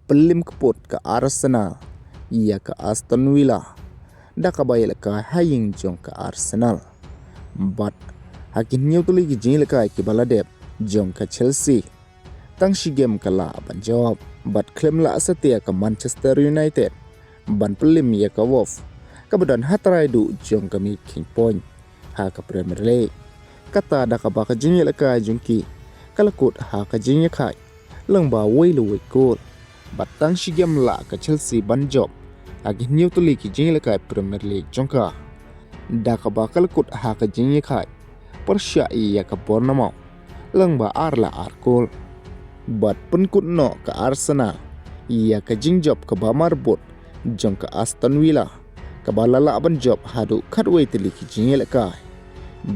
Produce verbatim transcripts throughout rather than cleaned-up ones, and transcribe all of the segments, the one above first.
pynlem kput ka Arsenal ïa ka Aston Villa da kaba ïalehkai ha ïing jong ka Arsenal. Bad ha ki hynñiew tylli ki jingïalehkai kiba la dep jong ka Chelsea, tang shi gem ka lah ban jop, bad khlem lah satia ka Manchester United ban pynlem ïa ka Wolves, kaba don ha trai duh jong ka mih kheiñ point ha ka Premier League. Kata da kaba ka jingïalehkai jong ki ka la kut ha ka jingïakhaiñ lyngba wei la wei kol. Bad tang shi gem lah ka Chelsea ban jop ha ki hynñiew tylli ki jingïalehkai Premier League jong ka, da kaba ka la kut ha ka jingïakhaiñ pyrshah ïa ka Bournemouth lyngba ar la ar kol. Bad pynkut noh ka Arsenal ïa ka jingjop kaba marbud jong ka Aston Villa, kaba la lah ban jop haduh khatwei tylli ki jingïalehkai.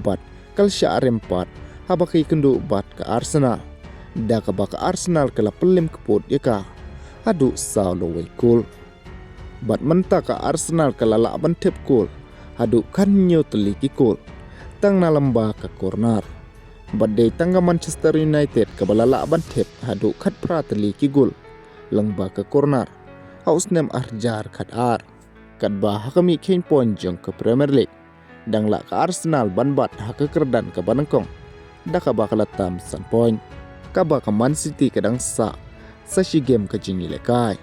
Bad ka la shah rem pat haba ka ïakynduh bad ka Arsenal, da kaba ka Arsenal ka la pynlem kput ïa ka haduh saw la wei kol. Bad mynta ka Arsenal ka la lah ban thep kol haduh khathynñiew tylli ki kol tang na lyngba ka corner. Bad dei tang ka Manchester United kaba la lah ban thep haduh khatphra tylli ki kol lyngba ka corner ha u snem ar hajar khatar. Katba ha ka mih kheiñ point jong ka Premier League, dang lah ka Arsenal ban bat ha ka kyrdan kaba nyngkong da kaba ka la tam san point, kaba ka Man City ka dang sah sa shi gem ka jingïalehkai.